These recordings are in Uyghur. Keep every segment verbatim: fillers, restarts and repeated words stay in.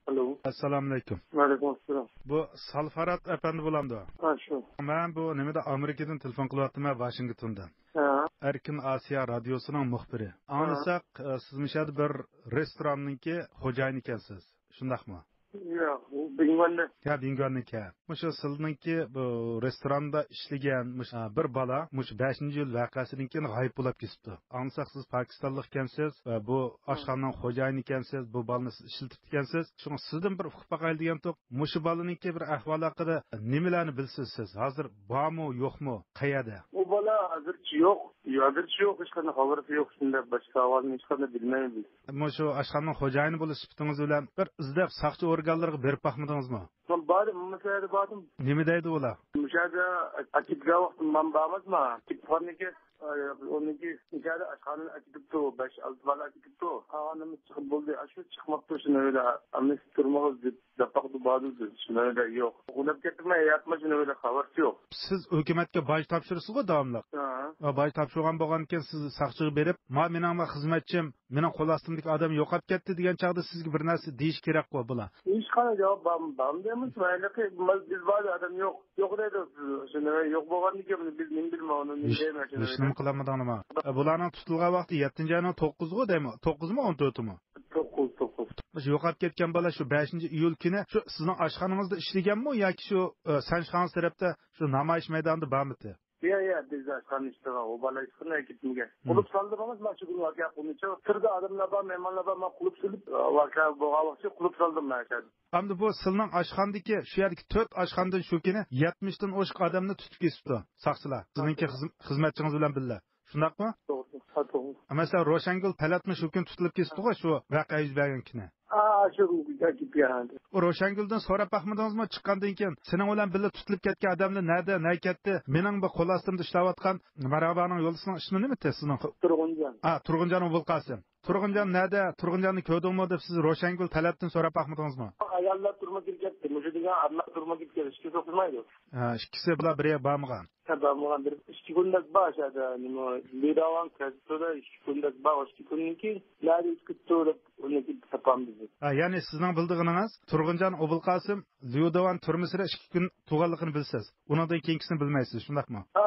ئالو. ئەسسالامۇئەلەيكۇم. ۋەئەلەيكۇم ئەسسالام. بۇ سالفارات ئەپەندى بولامدۇ؟ ھە، شۇ. مەن بۇ نېمىدە ئامېرىكىدىن تېلېفون قىلىۋاتىمەن، ۋاشىنگتوندىن. ھە. ئەركىن ئاسىيا رادىيوسىنىڭ مۇخبىرى. ھە. ئاڭلىساق، ئە، سىز مۇشۇ يەردە بىر رېستوراننىڭكى خوجايىنى ئىكەنسىز. شۇنداقمۇ؟ ياق، بۇ بىڭگۋەندە. يا، بىڭگۋەندىكى. مۇشۇ سىزنىڭكى بۇ رېستوراندا ئىشلىگەن مۇشۇ، ئە، بىر بالا مۇشۇ بەشىنچى ئىيۇل ۋەقەسىدىن كېيىن غايىب بولۇپ كېتىپتۇ. ئاڭلىساق، سىز پاكىستانلىق ئىكەنسىز ۋە بۇ ھە. ئاشخانىنىڭ خوجايىنى ئىكەنسىز، بۇ بالىنى سىز ئىشلىتىپتۇ ئىكەنسىز. شۇڭا سىزدىن بىر ئۇقۇپ باقايلى دېگەنتۇق. مۇشۇ بالىنىڭكى بىر ئەھۋالى ھەققىدە نېمىلەرنى بىلىسىز سىز؟ ھازىر بارمۇ، يوقمۇ، قەيەردە؟ ئۇ بالا ھازىرچە يوق. ھازىرچە يوق، ھېچقانداق خەۋىرى يوق. شۇنداق باشقا ئەھۋالنى ھېچقانداق بىلمەيمىز بىز. مۇشۇ ئاشخانىنىڭ خوجايىنى بولۇش سۈپىتىڭىز بىلەن بىر ئىزدەپ ساقچى ئورگانلىرىغا بېرىپ باقمىدىڭىزمۇ؟ مەن باردىم، مۇشۇ يەردە باردىم. نېمە دەيدۇ ئۇلار؟ مۇشۇ يەردە ئاچىدىغان ۋاقتىم مەن بارمىزما؟ كېتىپ قالغاندىكىن، ئۇنىڭكى مۇشۇ يەردە ئاشخانىنى ئاچىدىپتۇ، بەش ئالتە بالا ئاچىدىپتۇ. قالغىنىمىز چىقىپ بولدى. ئاشۇ چىقماپتۇ، شۇنى ئۆيدە ئەمىسە تۇرمىغىز دەپ، دەپ باقتى باردىم، شۇنى ئۆيدە يوق. ئۇناپ كەتتىمەن، ياتما شۇنى ئۆيدە خەۋەرسى يوق. سىز ھۆكۈمەتكە باج تاپشۇرىسىزغۇ داۋاملىق؟ ھە. ۋە باج تاپشۇرغان بولغاندىكىن سىز ساقچىغا بېرىپ، ما مېنىڭ ما خىزمەتچىم، مېنىڭ قول ئاستىمدىكى ئادەم يوقاپ كەتتى دېگەن چاغدا سىزگە بىر نەرسە دېيىش كېرەكقۇ بۇلار. ھېچقانداق جاۋاب بار، بارمۇ دەيمىز؟ ھېلىقى بىز بار ئادەم يوق. يوق دەيدۇ، شۇنى يوق بولغاندىكىن بىز نېمە بىلىمەن ئۇنى، نېمە دەيمەن شۇنى. ھېچنېمە قىلالمىدىڭلارمۇ؟ ئە، بۇلارنىڭ تۇتۇلغان ۋاقتى يەتتىنچى ئاينىڭ توققۇزىغۇ دەيمۇ؟ توققۇزمۇ، ئون تۆتىمۇ؟ توققۇز، توققۇز. مۇشۇ يوقاپ كەتكەن بالا شۇ بەشىنچى ئىيۇل كۈنى شۇ سىزنىڭ ئاشخانىڭىزدا ئىشلىگەنمۇ ياكى شۇ، ئە، سەنشخاڭ تەرەپتە شۇ نامايىش مەيدانىدا بارمىتى؟ يا، يا، بىز ئاشخانا ئىشلىغان، ئۇ بالا ھېچقانداق كەتمىگەن. مم. قۇلۇپ سالدى ماڭا، مانا شۇ كۈنى ۋاقىئە بولغىنىچە. سىرتتا ئادەملەر بار، مېھمانلار بار، مانا قۇلۇپ سېلىپ، ۋاقىئە بولغان ۋاقىتتا قۇلۇپ سالدىم مانا شۇ يەردە. ئەمدى بۇ سىلنىڭ ئاشخانىدىكى، شۇ يەردىكى تۆت ئاشخانىدىن شۇ كۈنى يەتمىشتىن ئوشۇق ئادەمنى تۇتۇپ كېتىپتۇ ساقچىلار. سىزنىڭكى خىز-، خىزمەتچىڭىز بىلەن بىللە. شۇنداقمۇ؟ توغرا، ھە، توغرا. مەسىلەن، روشەنگۈل تەلەتمۇ شۇ كۈنى تۇتۇلۇپ كېتىپتىغۇ، شۇ ۋەقە يۈز بەرگەن كۈنى. ھە، شۇ كۈنى كېلىپ يەتتى. ئۇ روشەنگۈلدىن سوراپ باقمىدىڭىزمۇ؟ چىققاندىن كېيىن سېنىڭ بىلەن بىللە تۇتۇلۇپ كەتكەن ئادەملەر نەدە، نەگە كەتتى؟ مېنىڭ بۇ قول ئاستىمدا ئىشلەۋاتقان مەرھابانىڭ يولدىشىنىڭ ئىسمى نېمىتى سىزنىڭ؟ تۇرغۇنجان. ھە، تۇرغۇنجان ئوبۇلقاسىم. تۇرغۇنجان نەدە؟ تۇرغۇنجاننى كۆردۈڭمۇ دەپ سىز روشەنگۈل تەلەتتىن سوراپ باقمىدىڭىزمۇ؟ ئاياللار تۈرمىگە كىرىپ كەتتى. مۇشۇ دېگەن ئەرلەر تۈرمىگە كىرىپ كەتتى. ئىككىسى توختىمايدۇ. ھە، ئىككىسى بۇلار بىر يەرگە بارمىغان. ھە، بارمىغان بىر ئىككى كۈندەك بار شۇ يەردە. نېمە، لىداۋان كەتتى، ئىككى كۈندەك بار. ئىككى كۈندىن كېيىن نەدە ئۆتۈپ كەتتى دەپ ئۇنى تاپامىز بىز. ھە، يەنى سىزنىڭ بىلىدىغىنىڭىز تۇرغۇنجان ئوبۇلقاسىم ليۇداۋان تۈرمىسىدە ئىككى كۈن تۇرغانلىقىنى بىلىسىز. ئۇنىڭدىن كېيىنكىسىنى بىلمەيسىز، شۇنداقمۇ؟ ھە.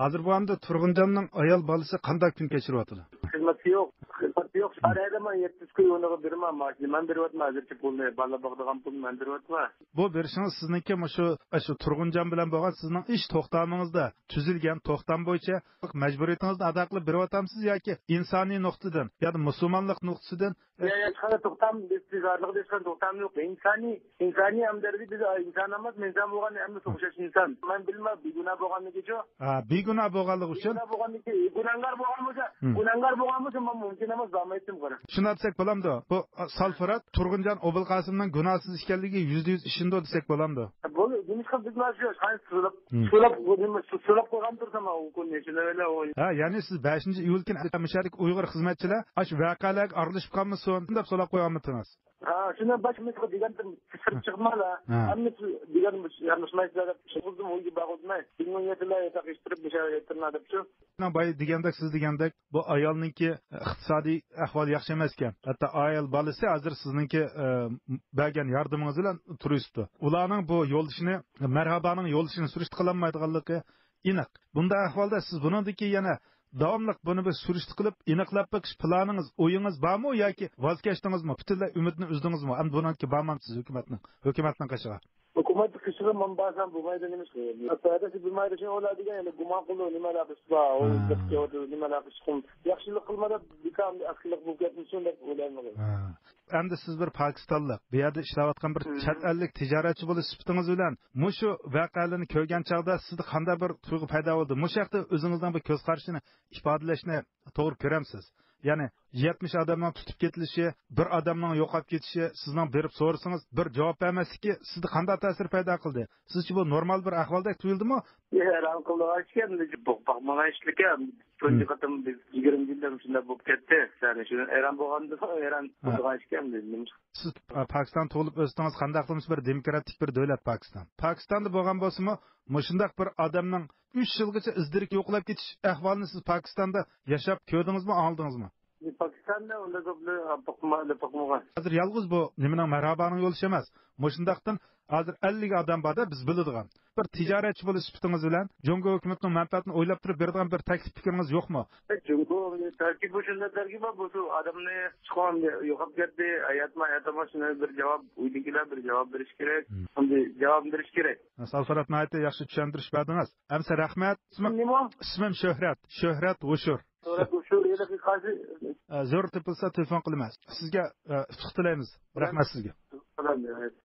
ھازىر بۇ ئەمدى تۇرغۇنجاننىڭ ئايال بالىسى قانداق كۈن كەچۈرۈۋاتىدۇ؟ خىزمەتى يوق، خىزمەتى يوق. ھە. ھەر ئايدا مەن يەتتە يۈز كوي ئۇنىڭغا بېرىمەن، مائاشنى مەن بېرىۋاتىمەن، ھازىرچە پۇلنى، بالا باقىدىغان پۇلنى مەن بېرىۋاتىمەن. بۇ بېرىشىڭىز سىزنىڭكى مۇشۇ، ئاشۇ تۇرغۇنجان بىلەن بولغان سىزنىڭ ئىش توختامىڭىزدا تۈزۈلگەن توختام بويىچە مەجبۇرىيىتىڭىزنى ئادا قىلىپ بېرىۋاتامسىز ياكى ئىنسانىي نۇقتىدىن، يادا مۇسۇلمانلىق نۇقتىسىدىن؟ يا، يا، ھېچقانداق توختام، بىز تىجارەتلىك ھېچقانداق توختام يوق. ئىنسانىي، ئىنسانىي ھەمدەردى، بىز ئىنسان ئەمەس، ئىنسان بولغان ھەممىسى ئوخشاش ئىنسان. مەن بىلمەن، بىگۇناھ بولغانلىقى ئۈچۈن. ھە، بىگۇناھ بولغانلىقى ئۈچۈن. بىگۇناھ بولغانلىقى، گۇناھگار بولغان بولسا، گۇناھگار بولغان بولسا، مەن مۇمكىن ئەمەس، بارمايتتىم قارا. شۇنداق دېسەك بولامدۇ؟ بۇ، ئا، سالفىرات تۇرغۇنجان ئوبۇلقاسىمنىڭ گۇناھسىز ئىكەنلىكىگە يۈزدە يۈز ئىشىنىدۇ دېسەك بولامدۇ؟ بولدى، نېمىشقا بىز مانا شۇ سوراپ، سوراپ، نېمە، سوراپ قويغان تۇرسام، ئۇ كۈنى شۇنداق ئەمەس. ھە، يەنى سىز بەشىنچى ئىيۇل كۈنى مۇشۇ يەردىكى ئۇيغۇر خىزمەتچىلەر ئاشۇ ۋەقەلەرگە ئارىلىشىپ قالمىسۇن دەپ سوراپ قويغانمىدىڭىز؟ ھە، شۇنداق باش مىسقا دېگەنتىم، سىرت چىقمالا. ھە. ھەممىسى دېگەن يارىشمايسىلەر دەپ، شۇ قىزدىن ئويغا باغلىماي، بىزنىڭ يەتىلەر ياتاق ئىشتىرىپ، بىشار ياتىرنا دەپچۇ. بايا دېگەندەك، سىز دېگەندەك، بۇ ئايالنىڭكى ئىقتىسادىي ئەھۋالى ياخشى ئەمەسكەن. ھەتتا ئايال بالىسى ھازىر سىزنىڭكى، ئە، بەرگەن ياردىمىڭىز بىلەن تۇرۇشۇپتۇ. ئۇلارنىڭ بۇ يولدىشىنى، مەرھابانىڭ يولدىشىنى سۈرۈشتە قىلالمايدىغانلىقى ئېنىق. بۇنداق ئەھۋالدا سىز بۇنىڭدىن كېيىن يەنە داۋاملىق بۇنى بىر سۈرۈشتە قىلىپ ئېنىقلاپ بېقىش پىلانىڭىز، ئويىڭىز بارمۇ ياكى ۋاز كەچتىڭىزمۇ؟ پۈتۈنلەي ئۈمىدنى ئۈزدىڭىزمۇ؟ ئەمدى بۇنىڭدىن كېيىن بارمامسىز ھۆكۈمەتنىڭ، ھۆكۈمەتنىڭ قېشىغا؟ ھۆكۈمەتنىڭ قېشىغا مەن بارسام بولمايدۇ نېمىشقا؟ ئەپەدىسى بولمايدۇ، شۇ ئۇلار دېگەن يەنە گۇمان قىلىدۇ، نېمە ئالاقىسى بار؟ ئۇ ھە. دەپ كېلىۋاتىدۇ، نېمە ئالاقىسى بار؟ ياخشىلىق قىلما دەپ، بىكار ئەسكىلىك بولۇپ كەتمىسۇن دەپ ئويلايمەن. ھە. ئەمدى سىز بىر پاكىستانلىق، بۇ يەردە ئىشلەۋاتقان بىر مم. چەت ئەللىك تىجارەتچى بولۇش سۈپىتىڭىز بىلەن مۇشۇ ۋەقەلەرنى كۆرگەن چاغدا سىزدە قانداق بىر تۇيغۇ پەيدا بولدى؟ مۇشۇ ھەقتە ئۆزىڭىزنىڭ بىر كۆز قارىشىنى ئىپادىلەشنى توغرا كۆرەمسىز؟ يەنى يەتمىش ئادەمنىڭ تۇتۇپ كېتىلىشى، بىر ئادەمنىڭ يوقاپ كېتىشى، سىزنىڭ بېرىپ سورىسىڭىز بىر جاۋاب بەرمەسلىكى سىزدە قانداق تەسىر پەيدا قىلدى؟ سىزچە بۇ نورمال بىر ئەھۋالدەك تۇيۇلدىمۇ؟ ھەيران قىلىدىغان ئىشكەن، بۇ باقمىغان ئىشلىكەن. تۇنجى مم. قېتىم بىز يىگىرمە يىلدىن شۇنداق بولۇپ كەتتى. يەنى شۇنى ھەيران بولغاندىن ھەيران ھە. قىلىدىغان ئىشكەن بىز. سىز، ئا، پاكىستاندا تۇغۇلۇپ ئۆستىڭىز، قانداق قىلمىسا بىر دېموكراتىك بىر دۆلەت پاكىستان. پاكىستاندا بولغان بولسىمۇ، مۇشۇنداق بىر ئادەمنىڭ ئۈچ يىلغىچە ئىز-دېرىكى يوقىلاپ كېتىش ئەھۋالىنى سىز پاكىستاندا ياشاپ كۆردىڭىزمۇ، ئاڭلىدىڭىزمۇ؟ پاكىستاندا ئۇنداق گەپلەر باقما-، باقمىغان. ھازىر يالغۇز بۇ نېمىنىڭ، مەرھابانىڭ يولدىشى ئەمەس. مۇشۇنداقتىن ھازىر ئەللىك ئادەم بار-دە، بىز بىلىدىغان. بىر تىجارەتچى بولۇش سۈپىتىڭىز بىلەن جۇڭگو ھۆكۈمىتىنىڭ مەنپەئەتىنى ئويلاپ تۇرۇپ بېرىدىغان بىر تەكلىپ پىكرىڭىز يوقمۇ؟ جۇڭگو تەركىبى شۇنداق تەركىب بار، بۇ ئادەمنى چىققان يوقاپ كەتتى، ھاياتمۇ ھايات ئەمەس، شۇنى بىر جاۋاب، ئۆيدىكىلەر بىر جاۋاب بېرىش كېرەك. مم. ئەمدى جاۋاب بېرىش كېرەك. ساۋ سورات ناھايىتى ياخشى چۈشەندۈرۈش بەردىڭىز. ئەمسە رەھمەت. ئىسمىم، نېمە؟ ئىسمىم شۆھرەت. شۆھرەت غوشۇر. شۆھرەت غوشۇر، ھېلىقى قايسى؟ ئە، زۆرۈر تېپىلسا تېلېفون قىلىمەن. سىزگە، ئە، ئۇتۇق تىلەيمىز. رەھمەت سىزگە. سالام.